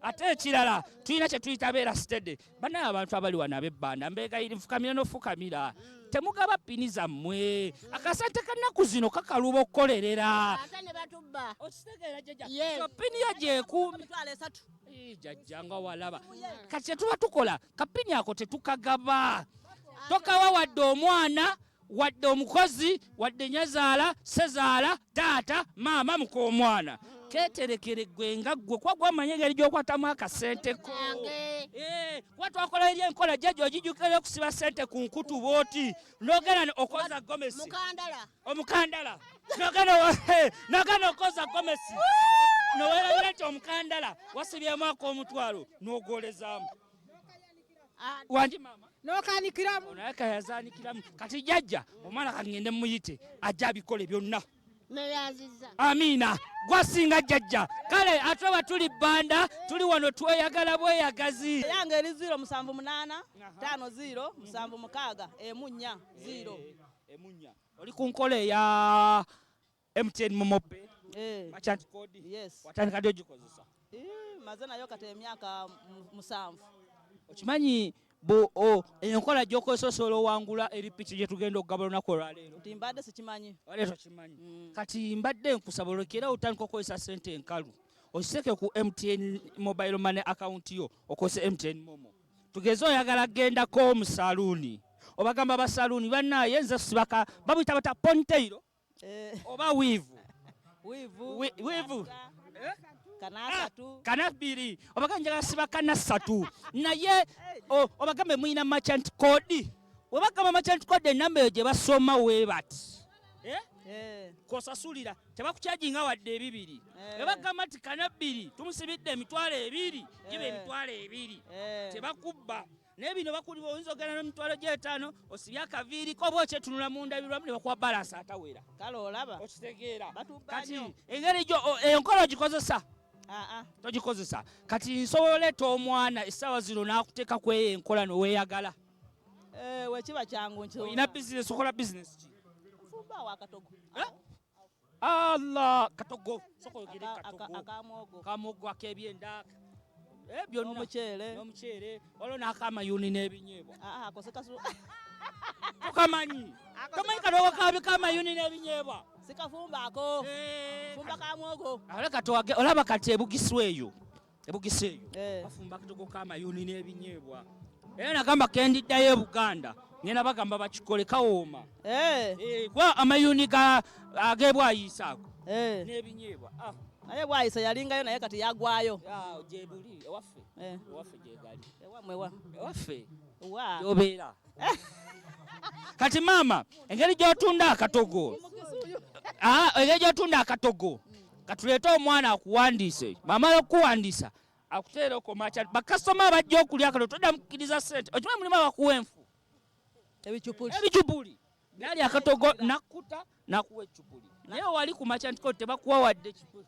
Ate ekirala tulina kye tuyita beera steady. Banaye abantu abali wano ab'ebbanda mbegayiri nfukamira n'ofukamira. Temugaba pini zammwe. Akasente ka nnaku zino kakaluba okukolerera. Ate ne batubba. Okitegeera jjajja? Yes. So pini yo gyekuumi. 30,000. Jjajja nga walaba. Kati kye tuba tukola kapini ako tetukagaba. Tokawa wadde omwana wadde omukozi wadde nyazaala sezaala taata maama muk'omwana keterekere gwe nga ggwe kuba gwamanya engeri gy'okwatamu akasente ko. Kuba twakola eri enkola jjajja ogijjukira okusiba ssente ku nkutu bw'oti n'ogenda okoza gomesi. Mukandala. Omukandala. N'ogenda okoza gomesi. Nowerabira nti omukandala wasibyemu ak'omutwalo n'ogwolezaamu. Wangi maama. N'okanikiramu. Naye kayazaanikiramu. Kati jjajja omwana kangende muyite ajja abikole byonna. Neyanziza. Amiina. Gwasinga jjajja. Kale ate oba tuli bbanda tuli wano tweyagala bweyagazi. Yange eri 0 7 8 5 0 7 6 emu 4 0. Emu 4. Oli ku nkola eya MTN Momo Pay. Merchant code. Yes. Watandika ddi ogikozesa? Maze nayo kati emyaka 7. Okimanyi enkola gy'okozesa osobola owangula eri piki gye tugenda okugaba olunaku olwaleero? Nti mbadde sikimanyi. Wali tokimanyi. Kati mbadde nkusaba olekere otandika okukozesa ssente enkalu. Oseke ku MTN Mobile Money account yo okozese MTN Momo. Tugeze oyagala kugendako mu saluuni. Obagamba ba saluuni bannaaye nze sibaka babuyita bata ponytail. Oba wiivu. Wiivu. Wiivu. Kana ssatu. Kana bbiri. Obagamba njagala siba kana ssatu. Naye obagambe mulina merchant code. Webagamba merchant code enamba eyo gye basoma weebati. Kosasulira tebakukyajinga wadde ebibiri. Webagamba nti kana bbiri tumusibidde emitwalo ebiri, giba emitwalo ebiri. Tebakubba. Naye bino bakuli oyinza ogenda n'emitwalo gy'etaano osibye akaviiri ko oba okyetunula mu ndabirwamu ne bakuwa balansi atawera. Kale olaba. Okitegeera. Batubba Kati nnyo. engeri gyo enkola ogikozesa? Togikozesa. Kati nsobola oleeta omwana essaawa zino n'akuteeka ku eyo enkola n'oweeyagala. Wekiba kyangu nti Olina bizinesi, okola bizinesi ki? Nfumba awo akatogo. Allah, katogo. Sooka oyogere katogo. Akamwogo. Kamwogo ak'ebyenda. Byonna. N'omuceere. N'omuceere. Waliwo n'akamayuuni n'ebinyeebwa. Ako sikasu- Tokamanyi. Ako Tomanyi sikafu- katogo kabi k'amayuuni n'ebinyeebwa. Sikafumbaako. Fumba kamwogo. Olaba kati olaba kati ebugisu eyo. Ebugisu eyo. Bafumba katogo k'amayuuni n'ebinyeebwa. Era nagamba kendiddayo e Buganda. Ngenda bagamba bakikole kawooma. Kuba amayuuni ag'ebwayiisa ago. N'ebinyeebwa. Naye bwayisa yalingayo naye kati yagwayo. Gye buli ewaffe. Ewaffe gye gali. Ewammwe wa? Ewaffe. Wa? Gy'obeera. Kati maama, engeri gy'otunda akatogo. Engeri gy'otunda akatogo. Katuleete omwana akuwandiise. Bw'amala okukuwandiisa, akuteera okwo macha. Bakasitoma abajja okulya akatogo, toddamu kukkiriza ssente. Okimanyi mulimu abakuwa enfu? Ebicupuli. Ebicupuli. Nali akatogo nakkuta nakuwa eccupuli. Naye wali ku merchant code tebakuwa wadde eccupuli.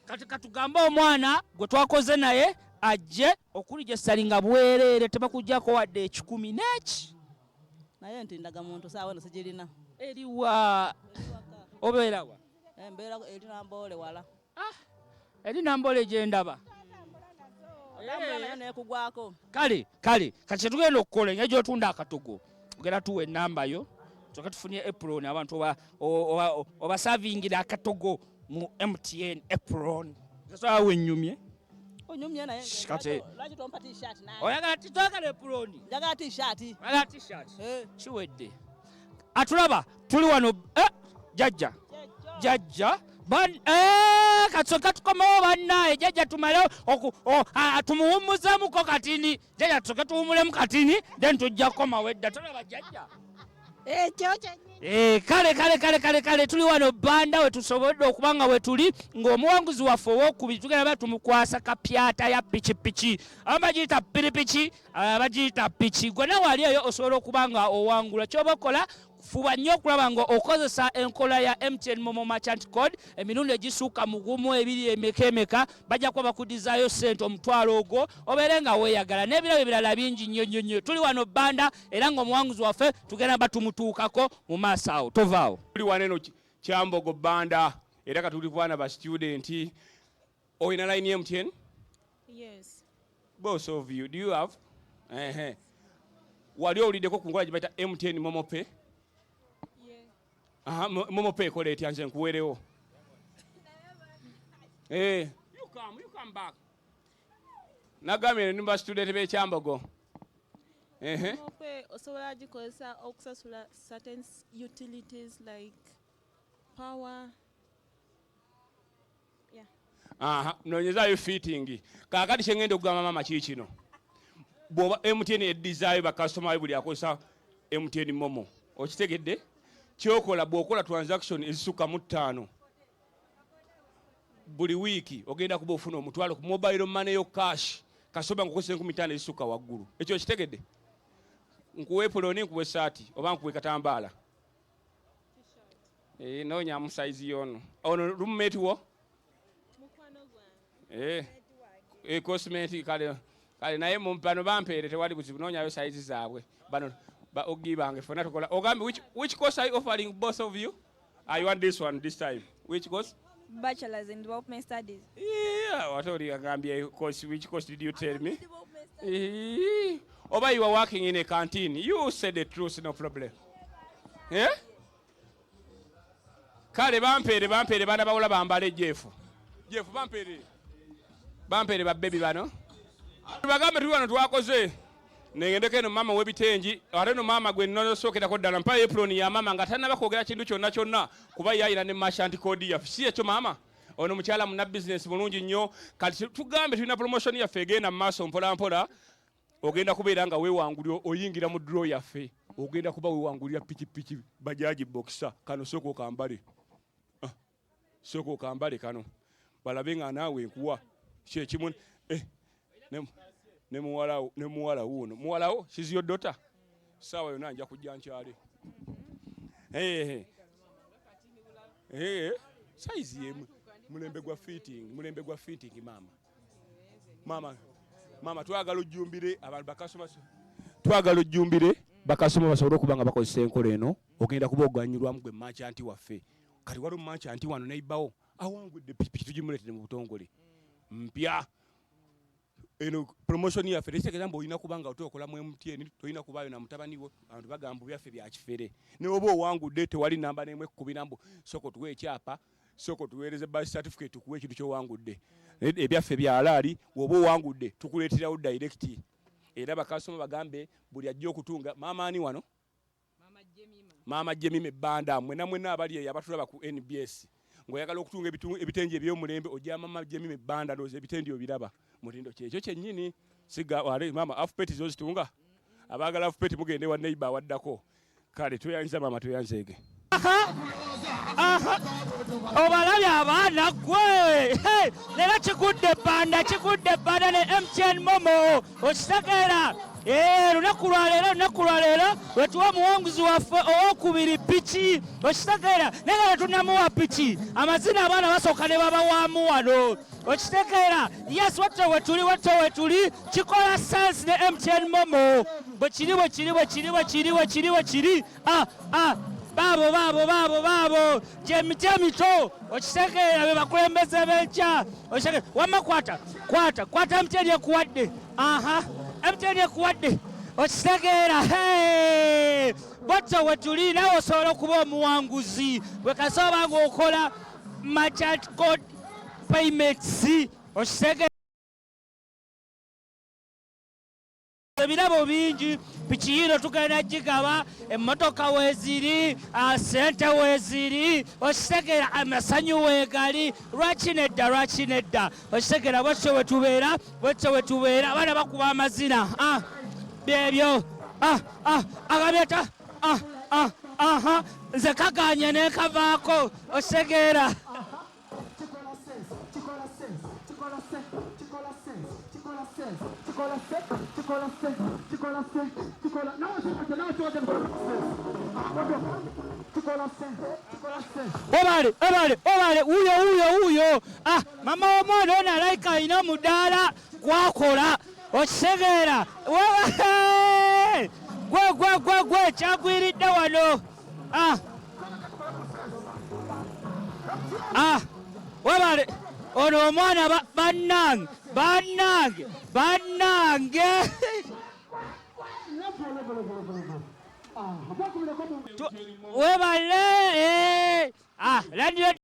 Kati katugambe omwana gwe twakoze naye ajje okulijesalinga bwereere tebakuggyako wadde ekikumi n'eki. Naye nti ndagamuntu saawa eno sigirina. Eriwa? Obeera wa? Mbeera eri Namboole wala. Eri Namboole gye ndaba. Otambula nayo n'ekugwako. Kale, kale, kati kye tugenda okukola engeri gy'otunda akatogo, ogenda tuwa ennamba yo, tusooke tufunye apron abantu obasavingira akatogo mu MTN apron. Nsobola wennyumye. Onyumye naye Shh, kati lwaki tompa t-shirt nange? Oyagala twagala apron. Njagala t-shirt. Oyagala t-shirt. Kiwedde. Atulaba tuli wano, jjajja. Jjajja. Kasooka tukomewo bannaye, jjajja tumale tumuwummuzeemuko katini. Jjajja tusooke tuwummulemu katini, then tujja kukomawo edda. Tolaba jjajja? Ekyo kyennyini. Kale, kale, kale, kale, kale, tuli wano Bbanda we tusobodde okuba nga we tuli ng'omuwanguzi waffe ow'okubiri tugenda ba tumukwasa kapyata ya pikipiki. Abamu bagiyita piripiki, abalala bagiyita piki. Gwe nawe ali eyo osobola okuba nga owangula. Ky'oba okola, fuba nnyo okulaba nga okozesa enkola ya MTN Momo Merchant Code emirundi egisukka mu gumu, ebiri, emeka, emeka, bajja kuba bakudizaayo ssente omutwalo ogwo obeere nga weeyagala n'ebirabo ebirala bingi nnyo nnyo nnyo. Tuli wano Bbanda era ng'omuwanguzi waffe tugenda ba tumutuukako mu maaso awo, tovaawo. Tuli wano eno Kyambogo Bbanda era katuli ku baana ba student. Olina line ya MTN? Yes. Both of you, do you have? Ehe. Wali owuliddeko ku nkola gye bayita MTN Momo Pay? Yeah. Aha, Momo Pay ekola etya nze nkuweerewo? Eh, you come back. Nagambye ne ba student b'e Kyambogo. Ehe. Momo Pay osobola gikozesa okusasula certain utilities like power. Yeah. Aha, noonyezaayo fitting. Kaakati kye ngenda okugamba maama kii kino. Bw'oba MTN eddizaayo bakasitoma bayo buli akozesa MTN Momo. Okitegedde? Ky'okola bw'okola transaction ezisukka mu 5 buli wiiki ogenda kuba ofuna omutwalo ku mobile money yo cash kasoba ng'okozesa 5000 ezisukka waggulu. Ekyo okitegedde? Nkuwe epuloni, nkuwe essaati oba nkuwe katambaala? Noonyamu sayizi y'ono. Ono roommate wo? Mukwano gwange. Cosmetic kale, kale naye bano bampeere tewali buzibu, noonyayo sayizi zaabwe. Bano ba ogi bange ffenna tukola. Ogambe which course are you offering both of you? I want this one this time. Which course? Bachelor's in Development Studies. Yeah, what are you gambye course? Which course did you tell me? Development Studies. Oba you are working in a canteen. You said the truth, no problem. Yeah? Kale bampeere, bampeere bana bawula bambale Jeff. Jeff bampeere. Bampeere ba baby bano. Bagambe tuli wano twakoze. Nengendeko eno maama w'ebitengi, ate no maama gwe nnosookerako ddala mpa apron ya maama nga tannaba kwogera kintu kyonna kyonna kuba ye ayina ne merchant code yaffe. Si ekyo maama? Ono mukyala munna business mulungi nnyo. Kati tugambe tulina promotion yaffe egenda mu maaso mpola mpola. Ogenda kubeera nga weewangulira oyingira mu draw yaffe. Ogenda kuba weewangulira pikipiki bajaji boxer. Kano sooka okambale. Sooka okambale kano. Balabe nga naawe nkuwa. Kye kimu, ne muwala, ne muwala wuuno. Muwala wo, she's your daughter. Ssaawa yonna nja kujja nkyale. Size y'emu. Mulembe gwa fitting, mulembe gwa fitting maama. Maama, maama twagala ojjumbire abantu bakasoma. Twagala ojjumbire bakasoma basobole okuba nga bakozesa enkola eno. Ogenda kuba oganyulwamu gwe merchant waffe. Kati waliwo merchant wano neighbor awangudde pikipiki tugimuleetere mu butongole. Mpya. Eno promotion yaffe tekitegeeza mbu olina kuba nga otokola mu MTN, tolina kubaayo na mutabani wo. Abantu bagamba byaffe bya kifere. Ne oba owangudde tewali namba n'emu ekkubira mbu sooka otuwe ekyapa, sooka otuweereze birth certificate tukuwe ekintu ky'owangudde. Ebyaffe bya alaali, bw'oba owangudde tukuleeterawo direct. Era bakasoma bagambe buli ajja okutunga. Maama ani wano? Maama Jemima ebbanda. Mwenna mwenna abali eyo abatulaba ku NBS ng'oyagala okutunga ebitengi eby'omulembe ojja Maama Jemima ebbanda, ndowooza ebitengi obiraba. Mutindo kyekyo kyennyini. Siga wale maama alphabet zo zitunga. Abaagala alphabet mugende wa neighbor awaddako. Kale tweyanziza maama, tweyanzeege. Aha. Aha. Obalabye abaana ggwe. Hey, leero kigudde ebbanda, kigudde ebbanda ne MTN Momo. Okitegeera? Lunaku lwa leero, lunaku lwa leero lwe tuwa omuwanguzi waffe owokubiri piki. Okitegeera? Naye nga tetunnamuwa piki, amazina abaana basooka ne babawaamu wano. Okitegeera? Yes, watto we tuli, watto we tuli. Kikola sense ne MTN Momo. Bwe kiri, bwe kiri, bwe kiri, bwe kiri, bwe kiri, bwe kiri. Ah, ah. Baabo, baabo, baabo, baabo. Gye miti emito. Okitegeera? Be bakulembeze b'enkya. Okitegeera? Wamma kwata, kwata, kwata MTN ekuwadde. Aha, MTN ekuwadde. Okitegeera? Hey! Bwatyo we tuli, naawe osobola okuba omuwanguzi. Bwe kasooba ng'okola merchant code payments. Okitegeera? Ebirabo bingi, piki yiino tugenda gigaba, emmotoka weeziri, ssente weeziri, okitegeera, amasanyu weegali. Lwaki nedda, lwaki nedda? Okitegeera, bwetyo bwe tubeera, bwetyo bwe tubeera. Abaana bakuba amazina. Byebyo. Agabyeta. Aha. Nze kaganye ne kavaako. Okitegeera. Obale, obale, obale, uyo, uyo, uyo. Mama w'omwana ono alayika alina omudaala gwakola. Okitegeera? Wewe, gwe, gwe, gwe, gwe, kyagwiridde wano. Webale. Ono omwana bannange, bannange, bannange. Webale. Ah, landlord.